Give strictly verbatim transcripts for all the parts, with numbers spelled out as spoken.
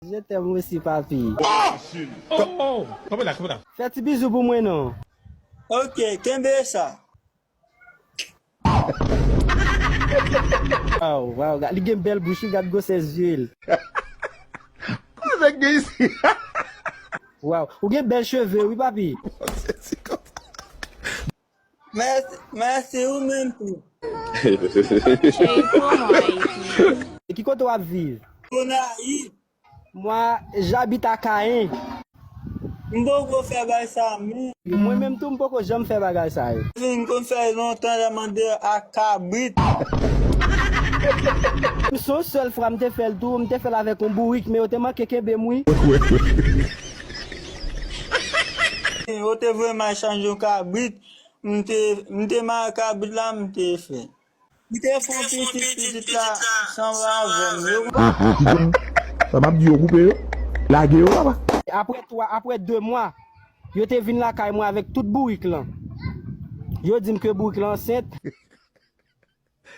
Je t'aime aussi, papi. Oh, oh, oh. Kanpe la, kanpe la. Fè ti bizou pou mwen non. Ok, kenbe sa. Waw, waw, li gen bèl bouch, wi, gad gwosè zye l. Kòman nèg gen isi? Waw, ou gen bèl cheve, wi, papi. Mèsi, mèsi, ou menm tou. Cheri, kòman Ayiti? E ki kote w ap viv? Gonayiv. Moi, j'habite à Caen. M poko fè bagay sa menm. Mwen menm tou, m poko janm fè bagay sa yo. M konn fè lontan lè mande ak kabrit. M se yon sèl fwa m te fè l tou, m te fè l avèk yon bourik, men yo te manke kenbe m wi. Yo te voye m al chanje yon kabrit, m te, m te mare kabrit la, m te fè. M te fè yon pitit, pitit la sanble avè m. Yo Sa m ap di yo koupe yo, lage yo papa. Apre twa, apre de mwa, yo te vin lakay mwen avèk tout bourik lan. Yo di m ke bourik lan ansent.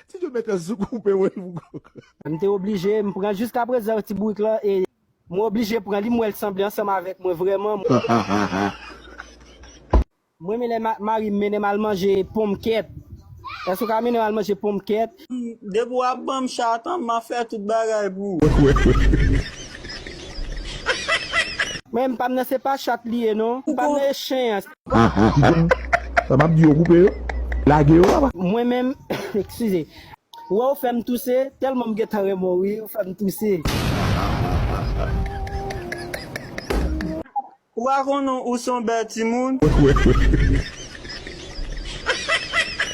Ti Djo mete sou koupe wi. M te oblije, m pran jiskaprezan ti bourik lan e mwen oblije pran li, m wè l sanble ansanm avèk mwen vrèman. Mwen renmen lè ma- mari m mennen m al manje ponmkèt. Èske w ka mennen m al manje ponmkèt? Depi w ap ban m chat an, m ap fè tout bagay pou ou. Mwen menm pa m nan se pa chat li ye non. M pa m nan e chen an. Sa m ap di yo koupe yo, lage yo papa. Mwen menm, eskize. Ou wè ou fè m touse, tèlman m gentan renmen w wi, ou fè m touse. Ou pa konnen ou se yon bèl timoun?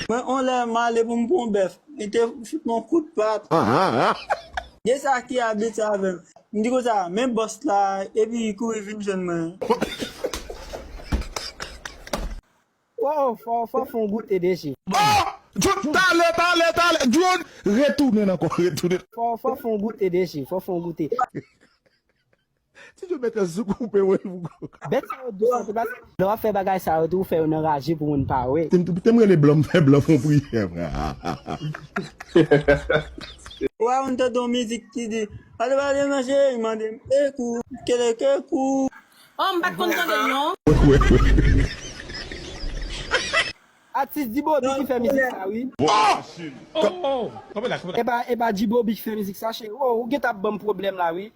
Mwen, on lè m ale pou m pran yon bèf, li te fout mwen yon kout pat. Gen sa ki abitye avè m. M di konsa, men bòs la, epi li kouri vin jwenn mwen. Wow, fò, fò fè yon goute deje. Oh! Djoud, talè, talè, talè. Djoud, retounen ankò, retounen. Fò, fò fè yon goute deje, fò fè yon goute. Ti Djo mete sou koupe wi. Bèt sa yo dous anpil paske lè w ap fè bagay sa yo tou, ou fè yo nan raje pou moun pa wè. Te m te m rele blan, m fè blan fè yon priyè, frè. Ou pa konn tande yon mizik ki di, pale pale manje, li mande m ekou, kele kekou. Oh, m pa t konn tande l non. Atis Dibobi ki fè mizik sa wi. Oh! Oh, oh, kanpe la, kanpe la. E pa, e pa Dibobi ki fè mizik sa, cheri. Oh, ou gentan ap ban m pwoblèm la wi.